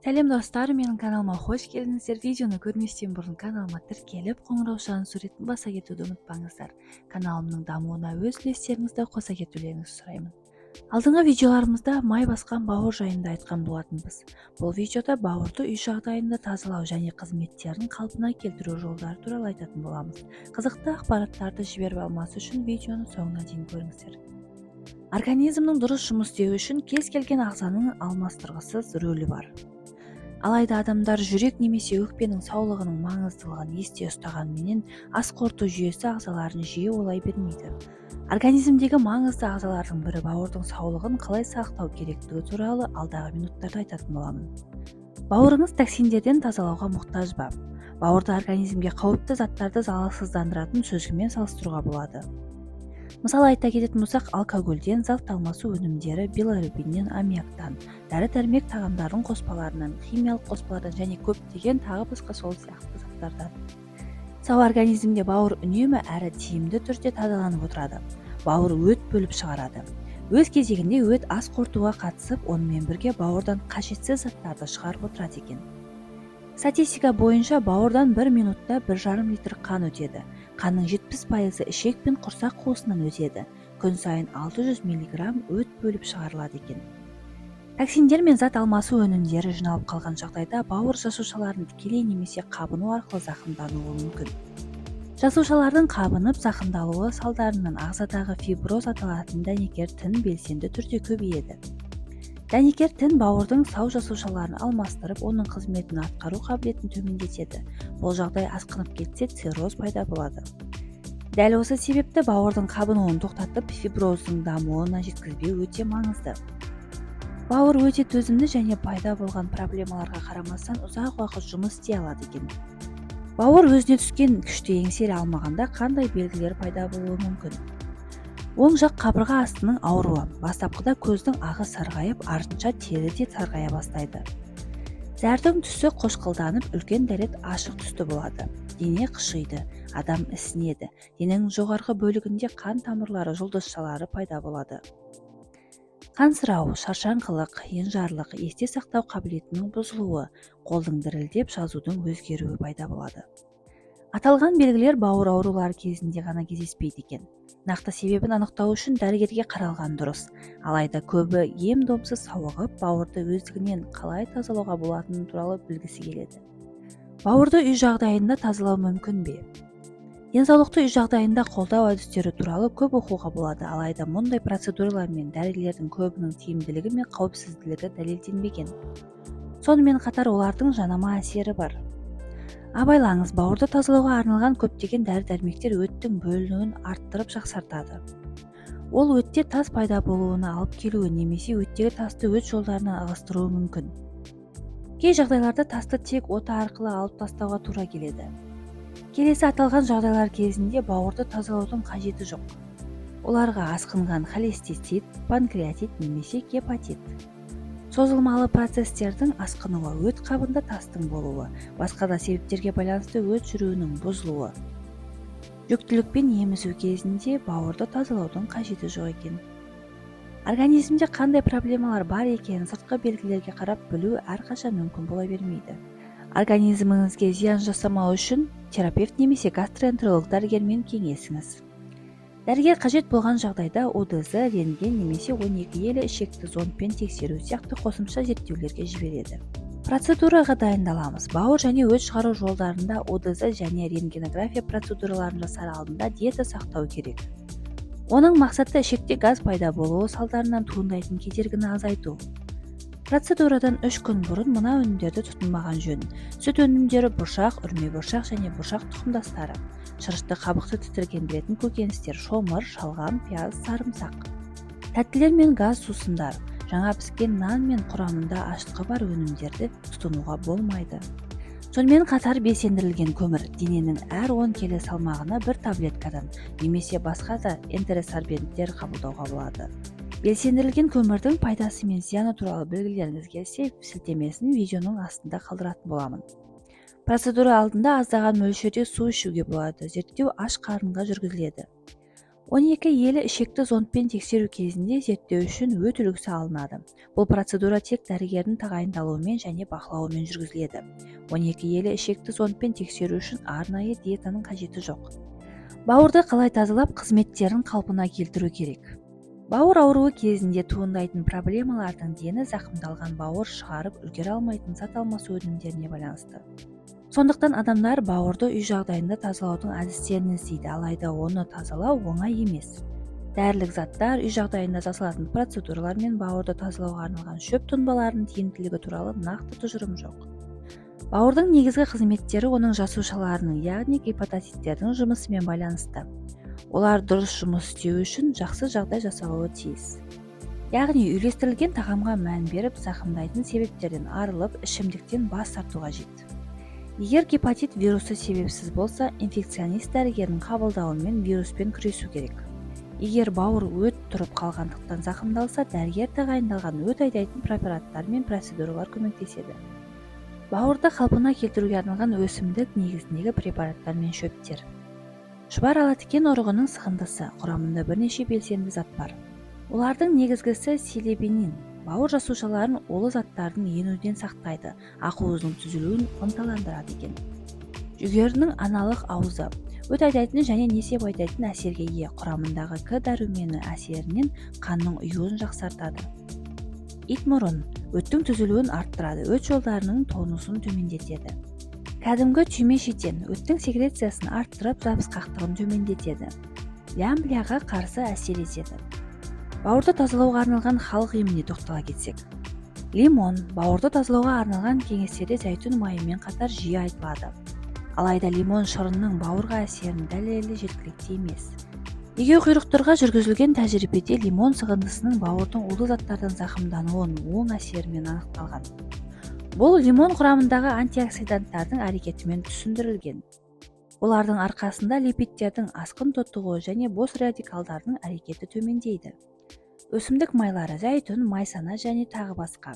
Сәлем, достар! Менің каналыма қош келдіңіздер! Видеоны көрместен бұрын каналыма тіркеліп, қоңыраушаның суретін баса кетуді ұмытпаңыздар. Каналымның дамуына өз үлестеріңізді қоса кетулеріңізді сұраймын. Алдыңғы видеоларымызда май басқан бауыр жайында айтқан болатынбыз. Бұл видеода бауырды үй жағдайында тазалау және қызметтерін қалпына келтіру жолдары туралы айтатын боламыз. Қызықты ақпараттарды жіберіп алмас үшін видеоны соңына дейін көріңіздер. Организмнің дұрыс жұмыс істеуі үшін кез келген ағзаның алмастырғысыз рөлі бар. Алайда адамдар жүрек немесе өкпенің саулығының маңыздылығын есте ұстағанменен, ас қорыту жүйесі ағзаларын жиі ойлай бермейді. Организмдегі маңызды ағзалардың бірі бауырдың саулығын қалай сақтау керектігі туралы алдағы минуттарда айтатын боламын. Бауырыңыз токсиндерден тазалауға мұқтаж ба? Бауырды организмге қауіпті заттарды залалсыздандыратын сүзгімен салыстыруға болады. Мысалы, айта кететін болсақ, алкогольден, зат алмасу өнімдері, билирубиннен, аммиактан, дәрі-дәрмек тағамдардың қоспаларынан, химиялық қоспалардан және көптеген тағы басқа сол сияқты заттардан. Сау организмде бауыр үнемі әрі тиімді түрде тазаланып отырады. Бауыр өт бөліп шығарады. Өз кезегінде өт ас қорытуға қатысып, онымен бірге бауырдан қажетсіз заттарды шығарып отырады екен. Статистика бойынша, бауырдан бір минутта 1,5 литр қан өтеді. Қанның 70%-ы ішек пен құрсақ қуысынан өтеді. Күн сайын 600 миллиграмм өт бөліп шығарылады екен. Токсиндер мен зат алмасу өнімдері жиналып қалған жағдайда бауыр жасушаларын тікелей немесе қабыну арқылы зақымдануы мүмкін. Жасушалардың қабынып зақымдалуы салдарынан ағзадағы фиброз аталатын дәнекер тін белсенді түрде көбейеді. Дәнекер тін бауырдың сау жасушаларын алмастырып, оның қызметін атқару қабілетін төмендетеді. Бұл жағдай асқынып кетсе, цирроз пайда болады. Дәл осы себепті бауырдың қабынуын тоқтатып, фиброздың дамуына жеткізбеу өте маңызды. Бауыр өте төзімді және пайда болған проблемаларға қарамастан ұзақ уақыт жұмыс істей алады екен. Бауыр өзіне түскен күшті еңсере алмағанда қандай белгілер пайда болуы мүмкін? Оң жақ қабырға астының ауруы. Бастапқыда көздің ағы сарғайып, артынша тері де сарғая бастайды. Зәрдің түсі қошқылданып, үлкен дәрет ашық түсті болады. Дене қышиды, адам ісінеді. Дененің жоғарғы бөлігінде қан тамырлары жұлдызшалары пайда болады. Қансырау, шаршаңқылық, енжарлық, есте сақтау қабілетінің бұзылуы, қолдың дірілдеп, жазудың өзгеруі пайда болады. Аталған белгілер бауыр аурулары кезінде ғана кездеспейді екен. Нақты себебін анықтау үшін дәрігерге қаралған дұрыс. Алайда көбі ем домсыз сауығып, бауырды өздігінен қалай тазалауға болатыны туралы білгісі келеді. Бауырды үй жағдайында тазалау мүмкін бе? Денсаулықты үй жағдайында қолдау әдістері туралы көп оқуға болады. Алайда мұндай процедуралар мен дәрілердің көбінің тиімділігі мен қауіпсіздігі дәлелденбеген. Сонымен қатар олардың жанама әсері бар. Абайлаңыз! Бауырды тазалауға арналған көптеген дәрі-дәрмектер өттің бөлінуін арттырып, жақсартады. Ол өтте тас пайда болуына алып келуі немесе өттегі тасты өт жолдарына ығыстыруы мүмкін. Кей жағдайларда тасты тек ота арқылы алып тастауға тура келеді. Келесі аталған жағдайлар кезінде бауырды тазалаудың қажеті жоқ. Оларға асқынған холецистит, панкреатит немесе гепатит, созылмалы процестердің асқынуы, өт қабында тастың болуы, басқа да себептерге байланысты өт жүруінің бұзылуы, жүктілік пен емізу кезінде бауырды тазалаудың қажеті жоқ екен. Организмде қандай проблемалар бар екенін сыртқы белгілерге қарап білу әрқашан мүмкін бола бермейді. Организміңізге зиян жасамау үшін терапевт немесе гастроэнтеролог дәрігермен кеңесіңіз. Дәрігер қажет болған жағдайда УДЗ, рентген немесе 12 елі ішекті зондпен тексеру сияқты қосымша зерттеулерге жібереді. Процедураға дайындаламыз. Бауыр және өт шығару жолдарында УДЗ және рентгенография процедураларын жасар алдында диета сақтау керек. Оның мақсаты – ішекте газ пайда болуы салдарынан туындайтын кедергіні азайту. Процедурадан 3 күн бұрын мына өнімдерді тұтынмаған жөн: сүт өнімдері, бұршақ, үрме бұршақ және бұршақ тұқымдастары, шырышты қабықты тітіркендіретін көкөністер, шомыр, шалғам, пияз, сарымсақ, тәттілер мен газ сусындар, жаңа піскен нан мен құрамында ашытқы бар өнімдерді тұтынуға болмайды. Сонымен қатар белсендірілген көмір, дененің әр 10 келі салмағына бір таблеткадан, немесе басқа да энтеросорбенттер қабылдауға болады. Белсендірілген көмірдің пайдасы мен зияны туралы білгілеріңіз келсе, сілтемесін видеоның астында қалдыратын боламын. Процедура алдында аздаған мөлшерде су ішуге болады. Зерттеу аш қарынға жүргізіледі. 12 елі ішекті зондпен тексеру кезінде зерттеу үшін өт үлгісі алынады. Бұл процедура тек дәрігердің тағайындалуымен және бақылауымен жүргізіледі. 12 елі ішекті зондпен тексеру үшін арнайы диетаның қажеті жоқ. Бауырды қалай тазалап, қызметтерін қалпына келтіру керек? Бауыр ауруы кезінде туындайтын проблемалардың дені зақымдалған бауыр шығарып үлгере алмайтын зат алмасу өнімдеріне байланысты. Сондықтан адамдар бауырды үй жағдайында тазалаудың әдістерін іздейді. Алайда оны тазалау оңай емес. Дәрілік заттар, үй жағдайында жасалатын процедуралар мен бауырды тазалауға арналған шөп тұнбаларының тиімділігі туралы нақты тұжырым жоқ. Бауырдың негізгі қызметтері оның жасушаларының, яғни гепатоциттердің жұмысымен байланысты. Олар дұрыс жұмыс істеуі үшін жақсы жағдай жасалуы тиіс, яғни үйлестірілген тағамға мән беріп, зақымдайтын себептерден арылып, ішімдіктен бас тарту қажет. Егер гепатит вирусы себепсіз болса, инфекционист дәрігердің қабылдауымен вируспен күресу керек. Егер бауыр өт тұрып қалғандықтан зақымдалса, дәрігер тағайындалған өт айдайтын препараттар мен процедуралар көмектеседі. Бауырды қалпына келтіруге арналған өсімдік негізіндегі препараттар мен шөптер. Шұбар алатікен ұрығының сығындысы. Құрамында бірнеше белсенді зат бар. Олардың негізгісі силибинин. Бауыр жасушаларын улы заттардың енуден сақтайды, ақуыздың түзілуін ынталандырады екен. Жүгерінің аналық ауызы өт айдайтын және несеп айдайтын әсерге ие. Құрамындағы К дәрумені әсерінен қанның ұюын жақсартады. Итмұрын өттің түзілуін арттырады, өт жолдарының тонусын төмендетеді. Кәдімгі түйме шетен өттің секрециясын арттырып, жабысқақтығын төмендетеді, лямблияға қарсы әсер етеді. Бауырды тазалауға арналған халық еміне тоқтала кетсек, лимон бауырды тазалауға арналған кеңестерде зәйтүн майымен қатар жиі айтылады. Алайда лимон шырынының бауырға әсерінің дәлелі жеткілікті емес. Егеуқұйрықтарға жүргізілген тәжірибеде лимон сығындысының бауырдың улы заттардан зақымдануын оң әсерімен анықталған. Бұл лимон құрамындағы антиоксиданттардың әрекетімен түсіндірілген. Олардың арқасында липидтердің асқын тотығуы және бос радикалдардың әрекеті төмендейді. Өсімдік майлары: зәйтүн, майсана және тағы басқа.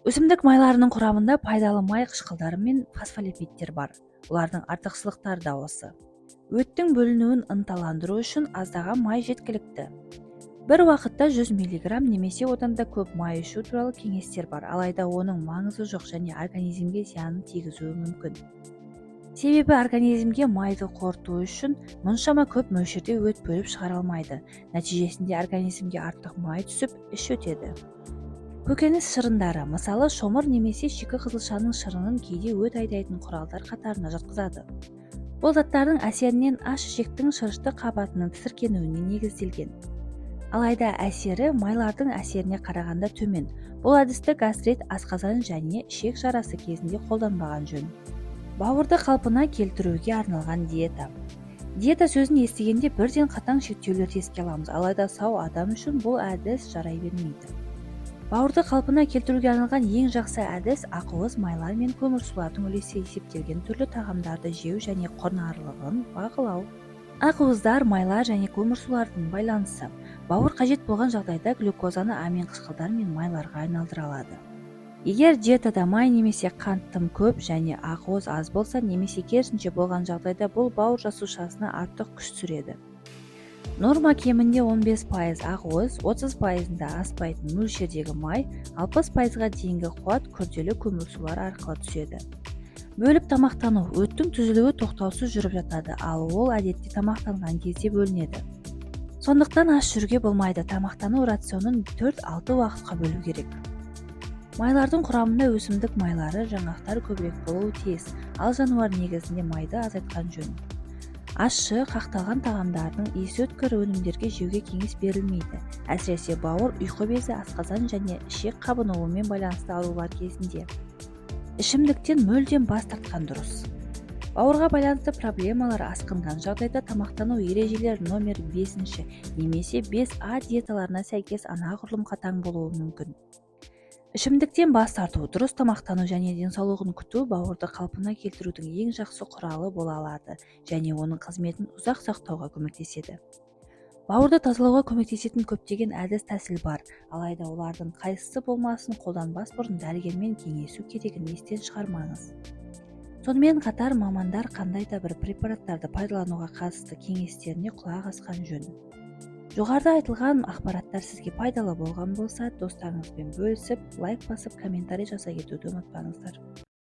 Өсімдік майларының құрамында пайдалы май қышқылдары мен фосфолипидтер бар. Олардың артықшылықтары да осы: өттің бөлінуін ынталандыру үшін аздаған май жеткілікті. Бір уақытта 100 мг немесе одан да көп май ішу туралы кеңестер бар. Алайда оның маңызы жоқ және организмге зиянын тигізуі мүмкін. Себебі организмге майды қорыту үшін мұншама көп мөлшерде өт бөліп шығара алмайды. Нәтижесінде организмге артық май түсіп, іш өтеді. Көкөніс шырындары, мысалы, шомыр немесе шикі қызылшаның шырынын кейде өт айдайтын құралдар қатарына жатқызады. Бұл заттардың әсерінен аш ішектің шырышты қабатының тітіркенуіне негізделген. Алайда әсері майлардың әсеріне қарағанда төмен. Бұл әдісті гастрит, асқазан және ішек жарасы кезінде қолданбаған жөн. Бауырды қалпына келтіруге арналған диета. Диета сөзін естігенде бірден қатаң шектеулерді еске аламыз. Алайда сау адам үшін бұл әдіс жарай бермейді. Бауырды қалпына келтіруге арналған ең жақсы әдіс – ақуыз, майлар мен көмірсулардың үлесі есептелген түрлі тағамдарды жеу және құнарлылығын бақылау. Ақуыздар, майлар және көмірсулардың байланысы. Бауыр қажет болған жағдайда глюкозаны амин қышқылдар мен майларға айналдыра алады. Егер диетада май немесе қант тым көп және ақуыз аз болса немесе керісінше болған жағдайда, бұл бауыр жасушасына артық күш түсіреді. Норма кемінде 15% ақуыз, 30%-ында аспайтын мөлшердегі май, 60%-ға дейінгі қуат күрделі көмірсулар арқылы түседі. Бөліп тамақтану. Өттің түзілуі тоқтаусыз жүріп жатады, ал ол әдетте тамақтанған кезде бөлінеді. Сондықтан аш жүруге болмайды. Тамақтану рационын 4-6 уақытқа бөлу керек. Майлардың құрамында өсімдік майлары, жаңғақтар көбірек болуы тиіс, ал жануар негізінде майды азайтқан жөн. Ащы, қақталған тағамдардың иісі өткір өнімдерге жеуге кеңес берілмейді, әсіресе бауыр, ұйқы безі, асқазан және ішек қабынуымен байланысты аурулар кезінде. Ішімдіктен мүлдем бас тартқан дұрыс. Бауырға байланысты проблемалар асқынған жағдайда тамақтану ережелері номер 5-ші немесе 5А диеталарына сәйкес анағұрлым қатаң болуы мүмкін. Ішімдіктен бас тарту, дұрыс тамақтану және денсаулығын күту бауырды қалпына келтірудің ең жақсы құралы бола алады және оның қызметін ұзақ сақтауға көмектеседі. Бауырды тазалауға көмектесетін көптеген әдіс-тәсіл бар. Алайда олардың қайсысы болмасын, қолданбас бұрын дәрігермен кеңесу керегін естен шығармаңыз. Сонымен қатар мамандар қандай да бір препараттарды пайдалануға қатысты кеңестеріне құлақ асқан жөн. Жоғарыда айтылған ақпараттар сізге пайдалы болған болса, достарыңызбен бөлісіп, лайк басып, комментарий жаза кетуді ұмытпаңыздар.